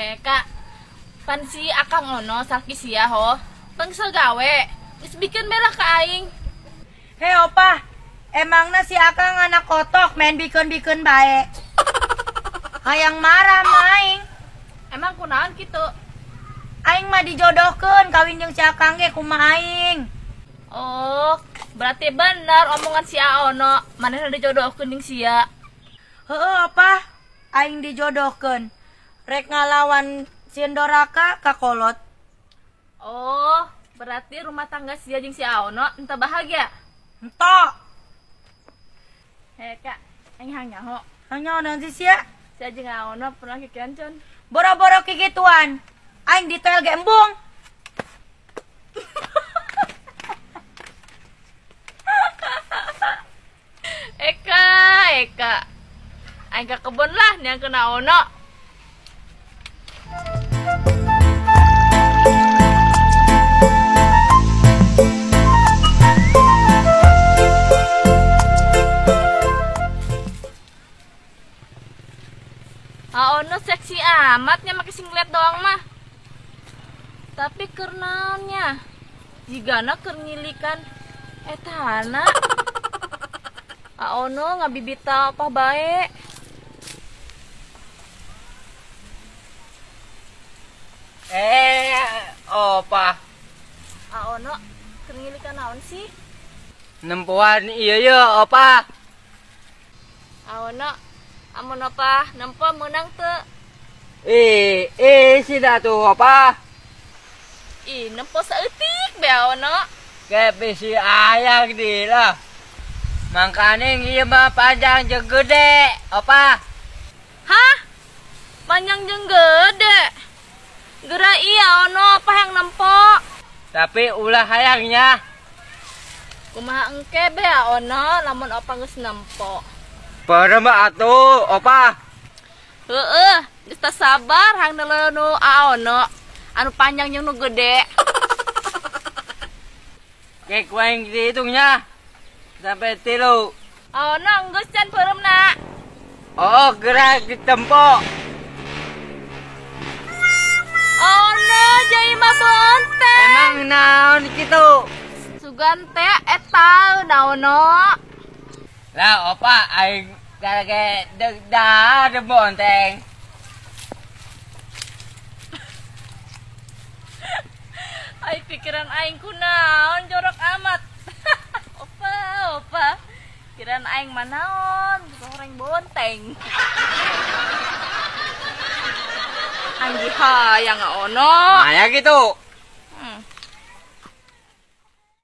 Heka, pan si Akang Ono salaki sia ho, bangsa gawe, geus bikin belah ka aing. Hei opah, emangna si Akang anak kotok main bikin-bikin bae. Hayang marah sama aing. Emang kunaon kitu? Aing mah dijodohkeun kawin jeung si Akang ge kumaha aing. Oh, berarti benar omongan si Aono, manehna dijodohkeun jeung sia. Heeh, opah, aing dijodohkeun. Rek ngalawan sieun doraka ka kolot. Oh, berarti rumah tangga sia jeung si Aono entah bahagia. Entok. Hei kak, aing hayang nyaho. Hayang nyaho naon sih sia? Sia jeung Aono pernah kikian con. Boro-boro kikituan. Aing ditoel ge embung. Eka, Eka. Aing ka kebon lah niang kena Aono. Aono seksi amatnya make singlet doang mah. Tapi keur naonnya? Jigana keur ngilikan etana. Aono ngabibita apa bae. Opah. Aono keur ngilikan naon sih? Nempoan iya ye opah. Aono amun opah nempo meunang teu? Sida tuh opah. Ih, nempo saeutik be Aono. Ke bisi ayang di lah. Mangkaning ieu mah panjang jeung gede, opah. Hah? Panjang jeung gede? Geura iya Aono opah yang nempo. Tapi ulah hayangnya. Kumaha engke be Aono lamun opah geus nempo. Parem atuh, opah. Heeh, geus teu sabar hang neuleuh nu Aono. Anu panjang jeung nu gede. Kek waeng dihitungnya sampai 3. Aono geus can peureumna. Oh, gerak ditempo. Aono jai mah bonteng. Emang naon kitu? Sugan teh eta naono. Lah opa aing garage deuk dah bonteng. Ai pikiran aing kunaon jorok amat. Opa, opa. Pikiran aing mah naon, goreng bonteng. Anjing hayang Aono. Maya gitu.